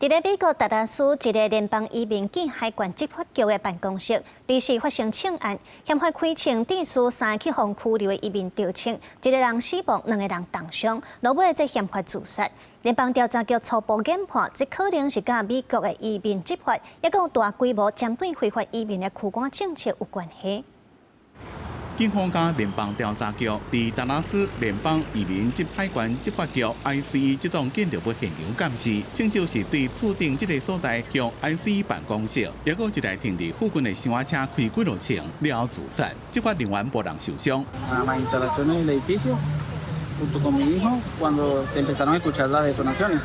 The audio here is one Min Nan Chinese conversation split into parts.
佇咧美國達拉斯一个聯邦移民及海關執法局的辦公室，臨時發生槍案，嫌犯開槍致使三个去予拘留的移民著槍，一个人死亡，兩个人重傷，落尾這嫌犯自殺。聯邦調查局初步研判，這可能是佮美國的移民執法，抑閣有大規模針對非法移民的驅趕政策有關係。警方佮聯邦調查局佇達拉斯聯邦移民及海關執法局 ICE 這棟建築物現場監視，槍手是對厝頂這个所在向 ICE 辦公室，抑閣一台停佇附近的小車開幾落槍，了後自殺，執法人員無人受傷。 La instalación del edificio junto con mi hijo cuando se empezaron a escuchar las detonaciones.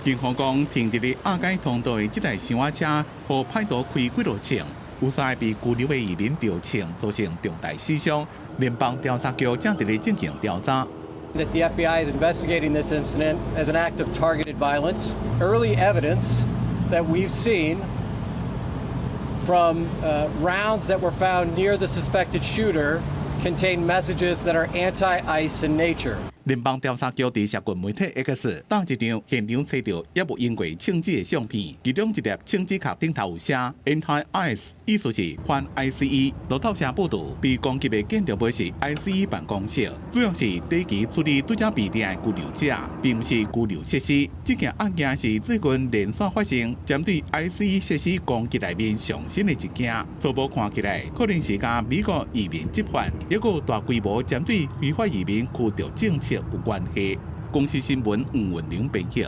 警方講，停佇咧亞街通道的這台小車，予歹徒開幾落槍。有三個被拘留的移民著槍，造成重大死傷。聯邦調查局正佇咧進行調查。 That the FBI is investigating this incident as an act of targeted violence. Early evidence that we've seen from rounds that were found near the suspected shooter contain messages that are anti-ICE in nature. 聯邦調查局佇社群媒體 X 貼一張現場揣著猶無用過槍支的相片，其中一粒槍支殼頂頭有寫 Anti-ICE，意思是反 ICE。路透社報導，被攻擊的建築物是 ICE 辦公室，主要是短期處理拄才被掠的拘留者，並毋是拘留設施。這件案件是最近連續發生針對 ICE 設施攻擊內面上新的一件。初步看起來，可能是佮美國移民執法，抑閣有大規模針對非法移民驅逐政策有關係。公視新聞吳文玲編譯。